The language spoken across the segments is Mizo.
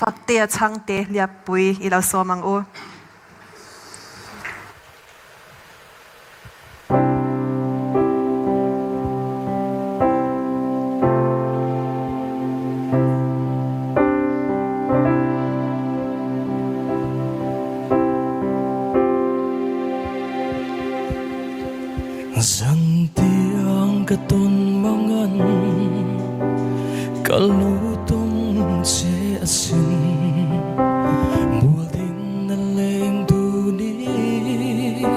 Faktea Chhangte Hliappui i lo sawm ang u. Zantiang ka tawn mangan ka lu tum che asin Mualtin a leng dunin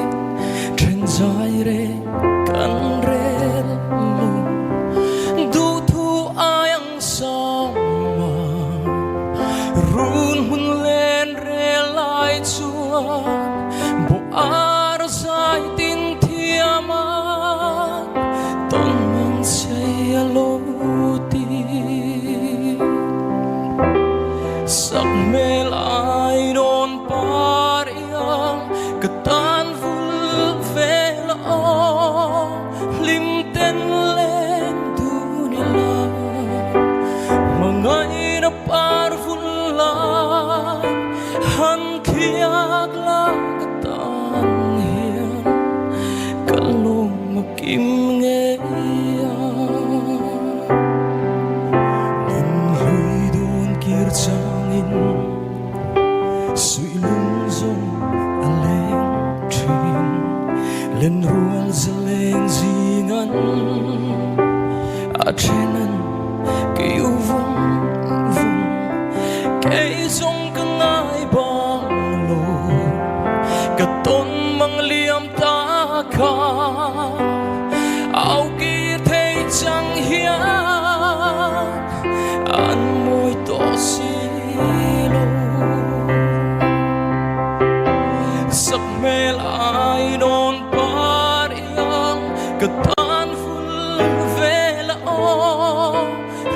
then zai re kan rel lo Duhthu ai ang sang ma Run hmun len rel lai chuan Bo ar zai tin thiam a Tawn mang chei a lo ti. Sak hmel ai rawn par iang ka tan vul vel a aw hlim ten leng dun ila hmangaihna par vul lai han thliak la ka tan hian ka lawm a kim ngei a. Nun hlui dawn kir changin suih lung zawng a leng thin. Len rual zaleng zingan a thenan kei u vung vung. Kei zawng ka ngai bang lo ka tawn mang liam ta kha. Au kir thei chang hian an mawi tawh si lo. Sak hmel ai nawn par iang ka tan vul vel a aw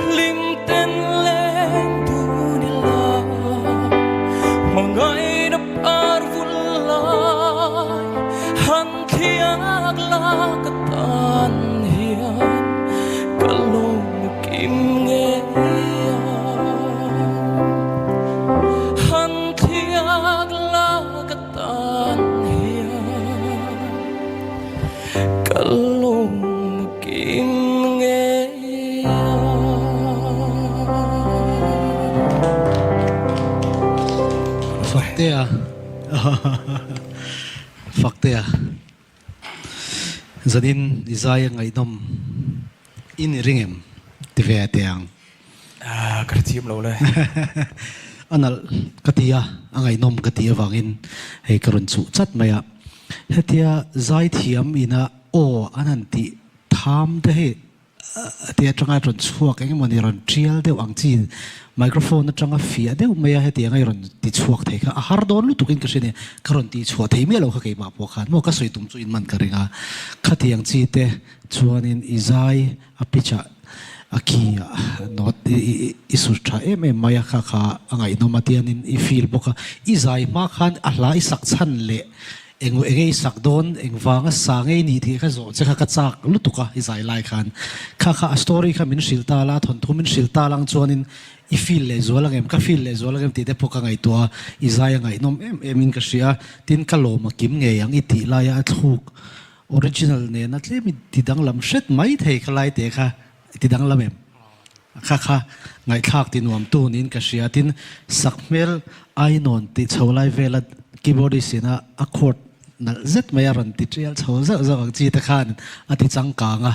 hlim ten leng dun ila hmangaihna par vul lai han Thiak la ka tan hian ka lawm kim ngei a. Han thiak la ka tan hian ka lawm kim ngei a. Faktea. Faktea, Zanin i zai a ngaihnawm i ni ring em? Ti ve teh ang. Ah, ka hrethiam lo le. A nalh ka ti a, a ngaihnawm ka ti avangin hei ka rawn chuh chat mai a. Hetia zai thiam ina aw an han tih tham te hi Ti atanga rawn chhuak eng emawni rawn tial deuh ang chi microphone atanga fiah deuh mai a hetiang a i rawn ti chhuak thei kha a har dawn lutuk in ka hria nia ka rawn tih chhuah thei miah lo kha keimah pawh khan maw ka sawi tum chu in man ka ring a khatiang chi te chuanin i zai a pitch ah a key ah note i su tha em em mai a kha kha a ngaihnawm a tianin i feel bawk a i zai hma khan a hla i sak chhan leh Eng enge i sak dawn, eng vanga sa ngei ni tih kha zawh che kha ka chak lutuk a i zai lai khan. Kha kha a story kha min hrilh ta la, thawnthu min hrilh ta lang chuanin i feel leh zual ang em, ka feel leh zual ang em tih te pawh ka ngaihtuah a, i zai a ngaihnawm em em in ka hria. Tin, ka lawm a kim ngei ang i tih laia a thluk original nena tlem i ti danglam hret mai thei kha lai te kha i ti danglam em? Kha kha ngaihthlak ti nuam tu niin ka hria. Tin, sakhmel ainawn tih chho lai vela keyboardist ina a chord nalh zet mai a rawn ti tial chho zauh zauh ang chi te khan a ti changkang a.